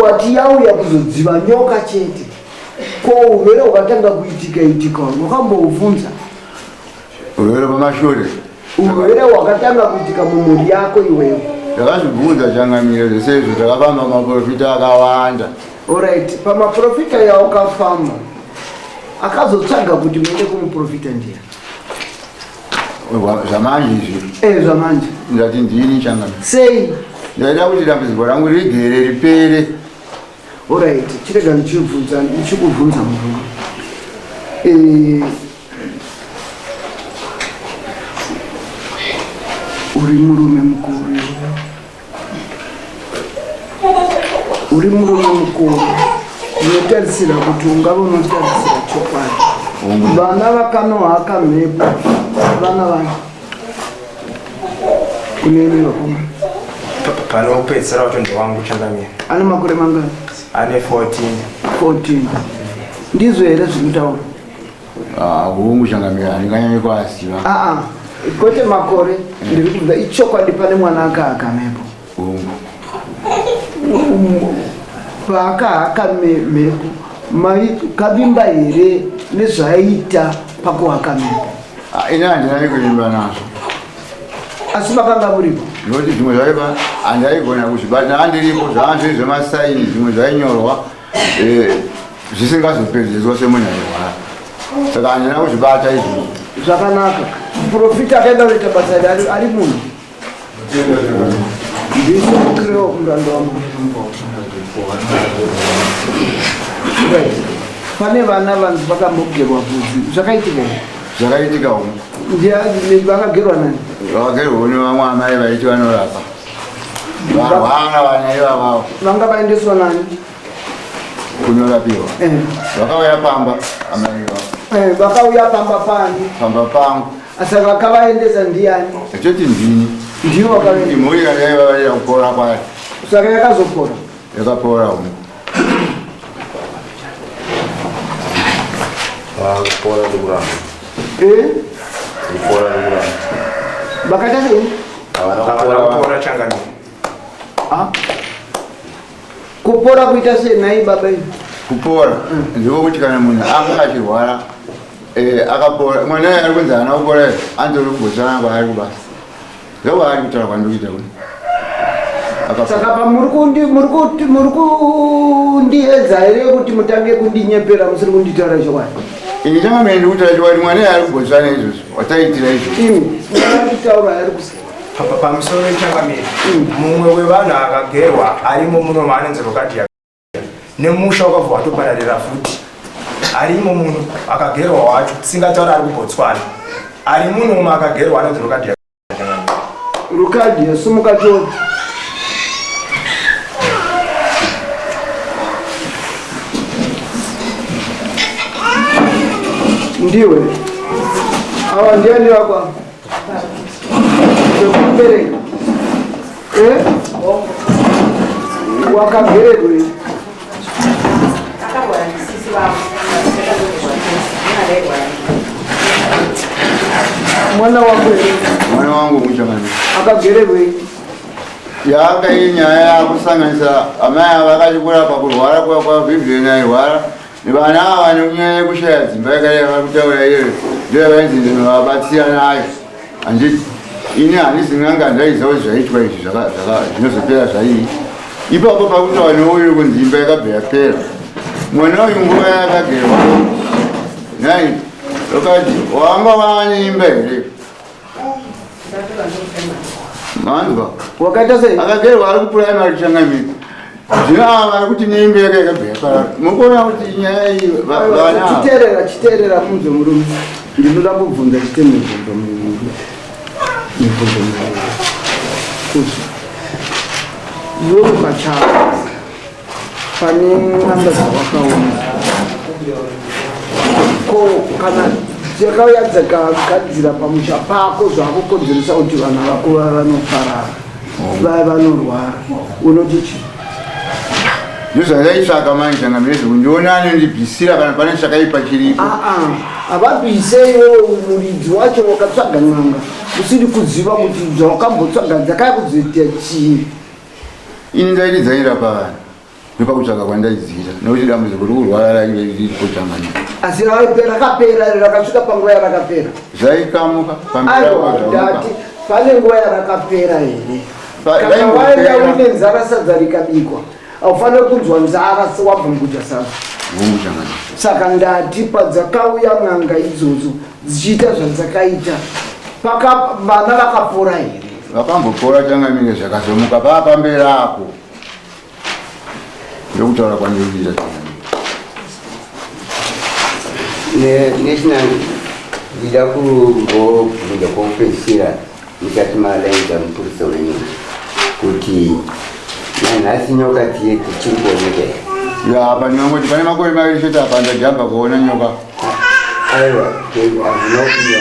wati yauya kuzodziva nyoka chete ko urwere hwakatanga kuitika itika wakamboubvunza Urwere pamashure urwere hwakatanga kuitika mumhuri yako iwewe Takazvibvunza changamire zvese izvo takafamba maprofita akawanda. Alright, pamaprofita yaukafamba akazotsvaga kuti muende kumuprofita ndiya Zvamanje izvi. Eh, zvamanje. Ndati ndini changamire. Sei? Ndaida kuti dambudziko rangu rigere ripere. Alright, chirega ndichibvunza ndichikubvunza murume. Eh, uri murume mukuru iwe. Uri murume mukuru unotarisira kuti ungave unotarisira chokwadi. Vana vakanohaka mhepo vana vani kunemi vakoma Pane wekupedzisira wacho ndewangu changamire. Ane makore mangani? Ane 14. 14. Ndizvo here zvinotaura? Ah, hungu changamire, handinganyanyi kuaziva. Aa, kwete makore, ndiri kubvunza ichokwadi pane mwana akahaka mhepo. Hungu. Paakahaka mhepo, kavimba here nezvaaiita pakuhaka mhepo? Ah, ini handinyanyi kuvimba nazvo. Asi makanga muripo? Nekuti zvimwe zvaiva handaigona kuzvibata, andiripo zvanga zviri zvemasaini, zvimwe zvainyorwa zvisingazopedziswa semunhu airwara, saka handina kuzvibata izvozvo. Zvakanaka. Muprofita akaenda kunoita basa iri ari munhu. Ndisimukirewo muranda wangu. Right. Pane vana vanzi vakambogerwa bvudzi. Zvakaitika here? Zvakaitika umu. Vakagerwa nani? Vakagerwa nevamwe amai vaiti vanorapa. Varwara vana ivavavo. Vanga vaendeswa nani? Kunorapiwa. Vakauya pamba amai ivavo. Vakauya pamba pani? Pamba pangu. Asi vakavaendesa ndiani? Toti ndini. Ndiwo wakavaendesa. Imhuri kana yaiva kupora kwayo. Saka yakazopora? Yakapora umu. Kupora ndikuramba. Eh? Kupora ndikuramba. Vakaita sei? Havana Havana kupora. kupora changamire. Ah? Kupora kuita sei nhai baba imi? Kupora ndiko kuti kana munhu anga achirwara akapora, mwana uyu ari kunzi haana kupora here, anzi uri kuBotswana kwaari kubasa, ndokwaari kutaura kwandiri kuita kuno. Akapora. Saka pamuri kundiedza here kuti mutange kundinyepera musiri kunditaura chokwadi? Ini changamire ndiri kutaura chokwadi, mwana uyu ari kuBotswana izvozvo wataitira izvozvo. Imi muri kutaura ari kusa. Pamusoro changamire, mumwe wevanhu akagerwa arimo muno maanonzi Rokadhiya nemusha wakabva watopararira futi. Arimo munhu akagerwa wacho tisingataura ari kuBotswana, ari muno umo akagerwa anonzi Rokadhiya. Rokadhiya, sumuka tione. Ndiwe awa ndiani wako apa? Wekubereka. Eh? Wakagererwei? Akarwara ndisisi vangu. Mwana wako here? Mwana wangu muchangamire. Akagererwei? Yanga iyi nyaya yakusanganisa amai ava vakachikura pakurwara kwa Vivian airwara. Vana ava nenyaya yekushaya dzimba yakadai vari kutaura iyoyo ndiyo yavainzi ndinovabatsira nayo. Handiti ini handisi n'anga, handaiziva kuti zvaitwa izvi zvinozopera zvaii. Ipapo pakutaura neuyu kunzi imba yakabva yapera. Mwana uyu nguva yakagerwa nhai vakati wanga waane imba here? Manzwa? Wakaita sei? Akagerwa ari kupuraimari changamire. Zvino ava vari kuti neimba yaka yakabva yaparara. Mukuona kuti nyaya iyi vana ava. Chiteerera, chiteerera munzwe murume. Ndinoda kubvunza chite mibvunzo miviri. Mibvunzo miviri. Kuti iwewe pachako pane n'anga dzawakaona. Ko kana dzakauya dzakagadzira pamusha pako zvakukonzeresa kuti vana vako vava vanoparara, vava vanorwara, unoti chii? Ndozvandaitsvaka manje changamire zvekuti ndione anondibvisira kana pane chakaipa chiripo. Aa, havabvise iwewe muridzi wacho wakatsvaga n'anga usiri kuziva kuti zvawakambotsvaga dzakaya kuzoita chii. Ini ndaiti dzairapa vanhu ndopakutsvaga kwandaidziita nekuti dambudziko rokurwara rainge riripo changamire. Asi rakapera rakasvika panguva yarakapera. Zvaikamuka pamberi Aiwa, apo zvamuka. ndati pane nguva yarakapera here? Kana Raingopera. waenda uine nzara sadza rikabikwa haufaniri kunzwa nzara wabvunguja sadza. Vungu changamire. Saka ndati padzakauya n'anga idzodzo dzichiita zvadzakaita paka vana vakapora here? Vakambopora changamire zvakazomuka paa pamberi apo. Ndokutaura kwandiri kuita changamire. Nechinango ndida kumbobvunza kwokupedzisira musati malaidza mupurisa wenyu kuti nanhasi nyoka dziye dzichiri kuoneka here? Ya apa ndinongoti pane makore maviri chete apa ndajamba kuona nyoka. Aiwa, handina kupiwa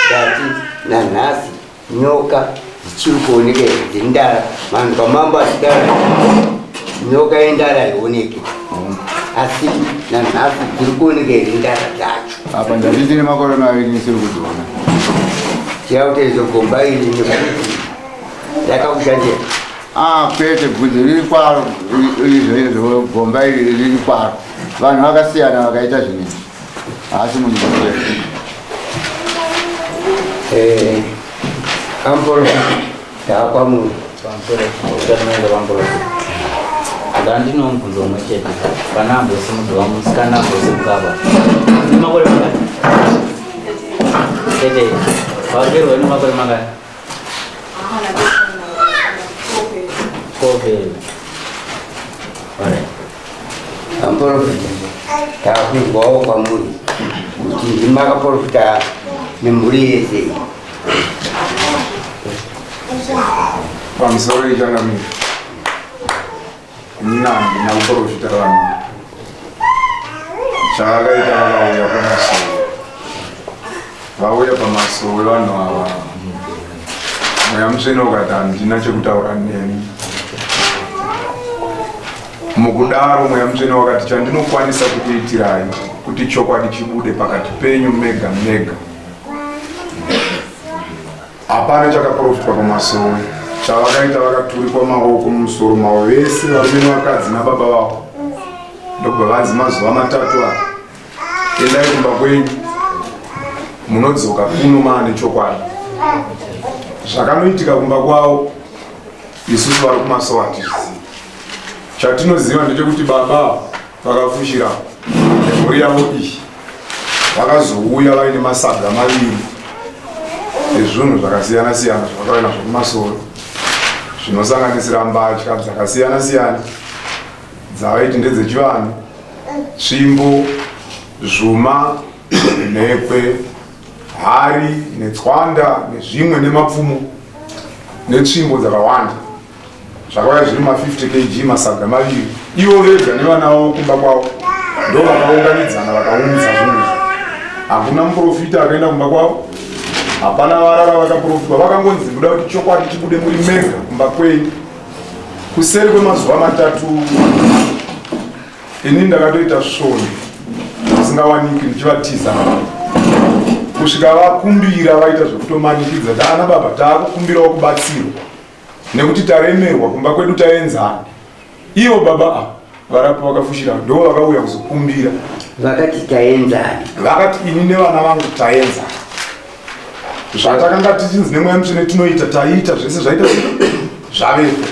ndati nanhasi nyoka dzichiri kuoneka here dzendara vanhu pamambo achidara nyoka yendara haioneki asi nanhasi dziri kuoneka here ndara dzacho? Apa ndati ndine makore maviri ndisiri kudziona. Chirauta izo gomba iri nebvudzi rakakushandira. Ah, kwete bvudzi riri kwaro izvo izvo gomba iri riri kwaro. Vanhu vakasiyana vakaita zvinhu izvi. Haasi munhu mumwe. Eh, amporofita taakwamuri. Ndandino mubvunzo umwe chete. Pana ambosimudzwa musikana ambosimuka apa. Une makore mangani? Tete, wagerwa ine makore mangani? 12 years. Alright. Amporofita taakunzwawo kwamuri kuti ndimakaporofita nemhuri yese iyi. Pamusoro ichangamire, inini handina kuporofita vanhu. Chavakaita vakauya pamasowe, vauya pamasowe vanhu ava, mweya mutsvene ukati handina chekutaura nemi. Mukudaro mweya mutsvene wakati chandinokwanisa kukuitirai kuti chokwadi chibude pakati penyu mega mega. Hapana chakaprofitwa pamasowe. Chavakaita vakaturikwa maoko mumusoro mavo vese varume nevakadzi nababa vavo. Ndokubva vanzi mazuva matatu aya endai kumba kwenyu munodzoka kuno maane chokwadi. Zvakanoitika kumba kwavo isusu vari kumasowe hatizvizivi. Chatinoziva ndechekuti baba vakafushira nemhuri yavo iyi vakazouya vaine masaga maviri ezvinhu zvakasiyana siyana zvavakauya nazvo kumasoro zvinosanganisira mbatya dzakasiyana siyana dzavaiti ndedzechivanhu, tsvimbo, zvuma, nhekwe, hari netswanda nezvimwe nemapfumo netsvimbo dzakawanda. Zvakauya zviri ma 50 kg masaga maviri. Ivo vega nevana vavo kumba kwavo ndo vakaunganidzana vakaunza zvinhu izvi. Hakuna muprofita akaenda kumba kwavo, hapana varara vakaprofitwa, vakangonzi ndoda kuti chokwadi chibude muri mega kumba kwenyu. Kuseri kwemazuva matatu ini ndakatoita svondo zvisingawaniki ndichivatiza kusvika vakumbira vaita zvekutomanikidza taana baba taakukumbirawo kubatsirwa nekuti taremerwa kumba kwedu taenzana. Ivo baba ava varapi vakafushira ndo vakauya kuzokumbira, Vakati taenzana. Vakati ini nevana vangu taenzana. Zvatakanga tichinzi nemweya mutsvene tinoita taiita zvese zvaita zvavepo.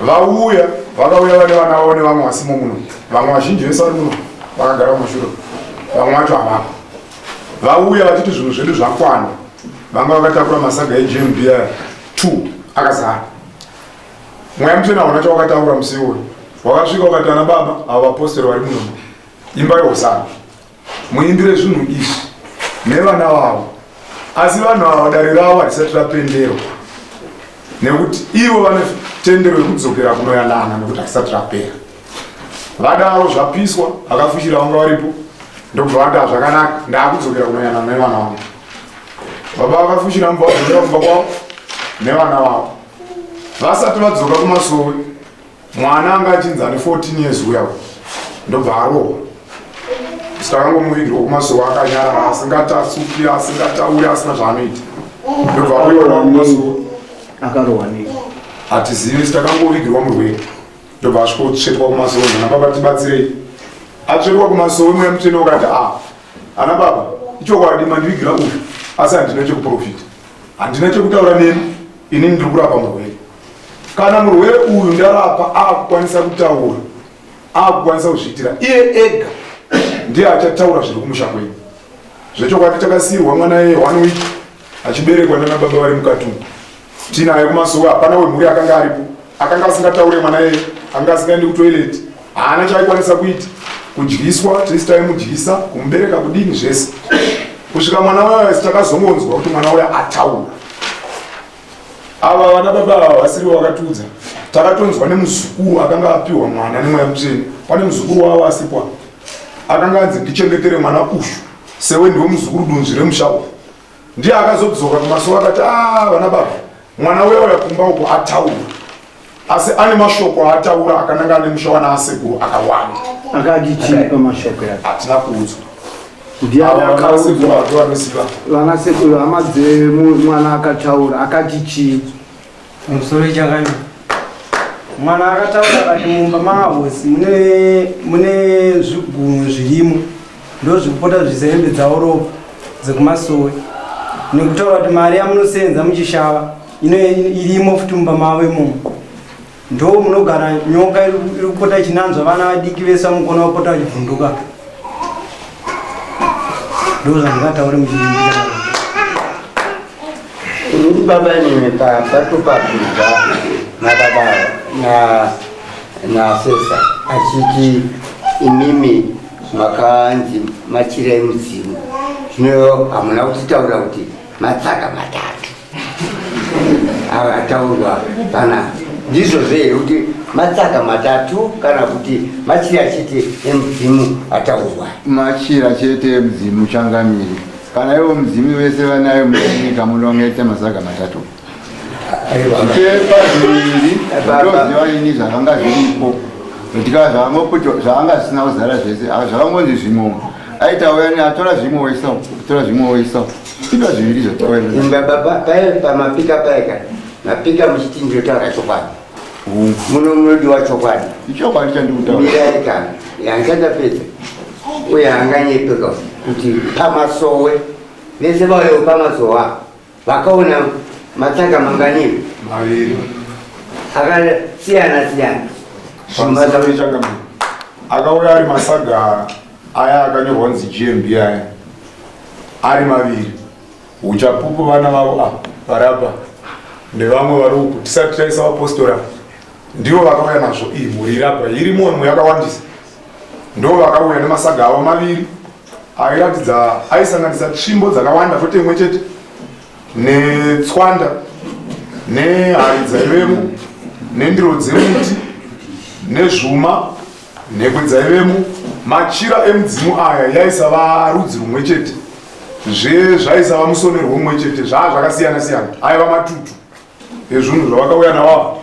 Vauya vakauya vane vana vavo nevamwe vasimo muno, vamwe vazhinji vese vari muno vakagara kumashure, vamwe vacho havapo. Vauya vachiti zvinhu zvedu zvakwana, vanga vakatakura masaga eGMB aya 2 akazara. Mweya mutsvene hauna chawakataura musi iwoyo. Wakasvika ukati ana baba ava vapostori vari muno imba yehosana muimbire zvinhu izvi nevana vavo, asi vanhu ava dare ravo harisati rapenderwa nekuti ivo vane tendero yekudzokera kunoyanana nekuti harisati rapera. Vadaro zvapiswa, vakafushira vanga varipo. Ndokubva vati hazvakanaka, ndakudzokera kunoyana nevana vangu. Baba vakafushira mubva vadzokera kumba kwavo nevana vavo. Vasati vadzoka kumasowe, mwana anga achinzi ane 14 years uya ndobva arohwa. Takangomuigirwa kumasowe akanyarara, asingatasuki, asingatauri, asina zvaanoita. Ndobva auyiwa kumasowe. Akarohwa nei? Hatizivi, takangovigirwa murwere. Ndobva asvikotsvetwa kumasowe, ana baba tibatsirei. Atsvetwa kumasowe, mweya mutsvene ukati a ana baba, ichokwadi mandivigira uyu, asi handina chekuprofita, handina chekutaura nemi, inini ndiri kurapa murwere. Kana murwere uyu ndarapa akukwanisa kutaura, akukwanisa kuzviitira iye ega, ndiye achataura zviri kumusha kwenyu. Zvechokwadi takasiirwa mwana iye 1 week achiberekwa nana baba vari mukati umu. Tinaye kumasowe, hapana wemhuri akanga aripo, akanga asingataure mwana iye, akanga asingaendi kutoilet, haana chaaikwanisa kuita, kudyiswa tese taimudyisa, kumubereka kudini zvese, kusvika mwana uya takazongonzwa kuti mwana uya ataura. Ava vana baba ava vasiri vakatiudza, takatonzwa nemuzukuru akanga apiwa mwana nemweya mutsvene. Pane muzukuru wavo asipwa akanga anzi ndichengetere mwana uyu sewe ndiwe muzukuru dunzvi remusha uyu. Ndiye akazodzoka kumasowe akati ah, vana baba, mwana uya uya kumba uko ataura, asi ane mashoko aataura akananga ane musha wana asekuru akawanda. Akati chii pamashoko yake? Hatina kuudzwa. Ndiani akaudzwa? Vanoziva. Vana sekuru hama dzemwana akataura akati chii? Pamusoro ichakanya. Mwana akataura akati mumba mahosi mune zvigunwe zvirimo ndozvikupota zvise hembe dzavo ropa dzekumasowe nekutaura kuti mari yamunosenza muchishava irimo futi mumba mavo imomo ndo munogara nyoka iri kupota ichinanzva vana vadiki vese vamukona vapota vachivhunduka. Ndo zvandingataure muchidimbu chakadai. Ini baba nini patopabvunza nababa nasesa achiti imimi makanzi machira emudzimu, zvino hamuna kutitaura kuti matsaga matatu ataurwa pana ndizvo zve kuti matsaga matatu kana kuti machira chete emudzimu ataurwa? Machira chete emudzimu changamire. Kana ivo mudzimu vese vanayo munyika muno vangaita masaga matatu. Zvipepa zviviri ndoziva ini zvakanga zviripo, zvanga zvisina kuzara zvese, zvakangonzi zvimwe aita uya atora zvimwe oisa, atora zvimwe oisa, zvipepa zviviri zvatauya. Imba baba paye pamapika paika mapika muchiti ndinotaura chokwadi, muno munodiwa chokwadi. Ichokwadi chandikutaura. Mirai kana yandisandapedza uye anganyepeka kuti pamasowe vese vauyewo pamasowe vakaona matsaga mangani? Maviri. Akasiyana siyana. Akauya ari masaga aya akanyorwa nzi GMB aya ari maviri. Uchapupu vana vavo apa vari apa nevamwe vari uku, tisati taisa vapostora, ndivo vakauya nazvo. Iyi mhuri iri apa iri mumwe yakawandisa, ndo vakauya nemasaga avo maviri airatidza aisanganisa tsvimbo dzakawanda kwete imwe chete, netswanda nehari dzaivemo, nendiro dzemuti, nezvuma, nhekwe dzaivemo. Machira emudzimu aya yaisava rudzi rumwe chete, zve zvaisava musonerwo mumwe chete, zvaa zvakasiyana siyana, aiva matutu ezvinhu zvavakauya nawavo.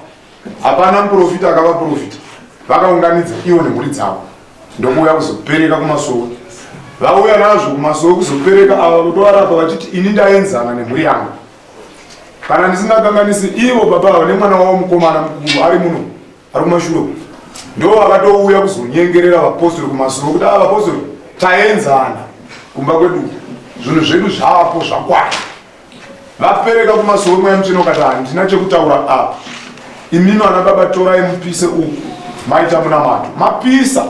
Hapana muprofita akavaprofita, vakaunganidza ivo nemhuri dzavo ndokuuya kuzopereka kumasowe. Vauya nazvo kumasowe kuzopereka, ava kutovarapa vachiti ini ndaenzana nemhuri yangu. Kana ndisingakanganisi, ivo baba ava nemwana wavo mukomana mukuru ari muno ari kumashure ndo vakatouya kuzonyengerera vapostori kumasowe kuti ava vapostori taenzana kumba kwedu, zvinhu zvedu zvapo zvakwana. Vapereka kumasowe, mweya mutsvene ukati handina chekutaura apa, imimi vana baba torai mupise uku, maita munamato mapisa.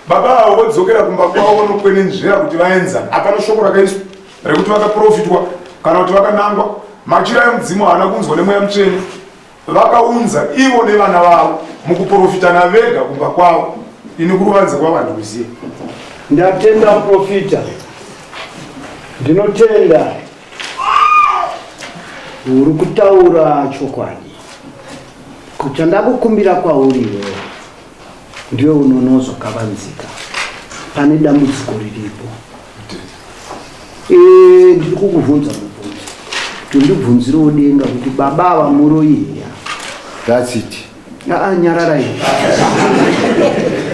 Baba avo vodzokera kumba kwavo vonokwenenzvera kuti vaenzana. Hapana shoko rakaiswa rekuti vakaprofitwa kana kuti vakanangwa. Machira emudzimu haana kunzwa nemweya mutsvene. Vakaunza ivo nevana vavo mukuprofitana vega kumba kwavo, ini kuruvanze kwavo handikuzive. Ndatenda muprofita, ndinotenda uri kutaura chokwadi. Chandakukumbira kwauri iwewe, ndiwe unoona zvakavanzika. Pane dambudziko riripo. Eh, ndiri kukubvunza mubvunzo tondibvunzirewo denga kuti baba ava muroyi here That's it. Aa, nyarara iwe.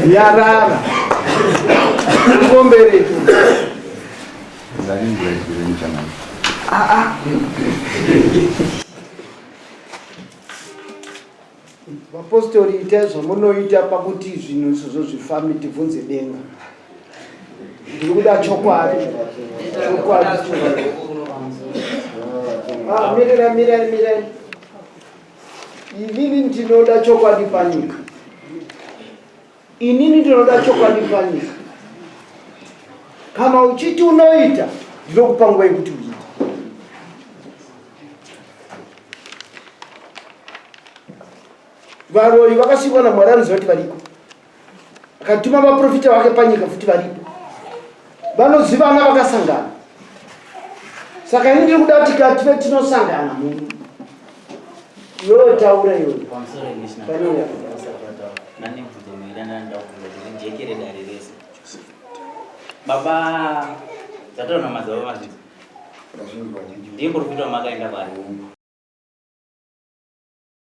Nyarara. Ngomberetu. Aa. Vapostori itai zvamunoita pakuti zvinhu izvozvo zvifambe tibvunze denga. Ndiri kuda chokwadi. Chokwadi. Ah, mirira, mirira, mirira. Inini ndinoda chokwadi panyika. Inini ndinoda chokwadi panyika. Kana uchiti unoita, ndinokupa nguva yekuti uite. Varoyi vakasikwa naMwari anoziva kuti variko. Akatuma vaprofita vake panyika futi varipo. Vanozivana vakasangana. Saka ini ndiri kuda kuti kative tinosangana muno. Iwewe taura iwe. Pamusoro ndisina. Panouya. Nane mubvunzo miviri andinoda kubvunza kuti rijekere dare rese. Baba dzataura madzibaba mazvidzi. Ndiye muprofita wamakaenda kwaari.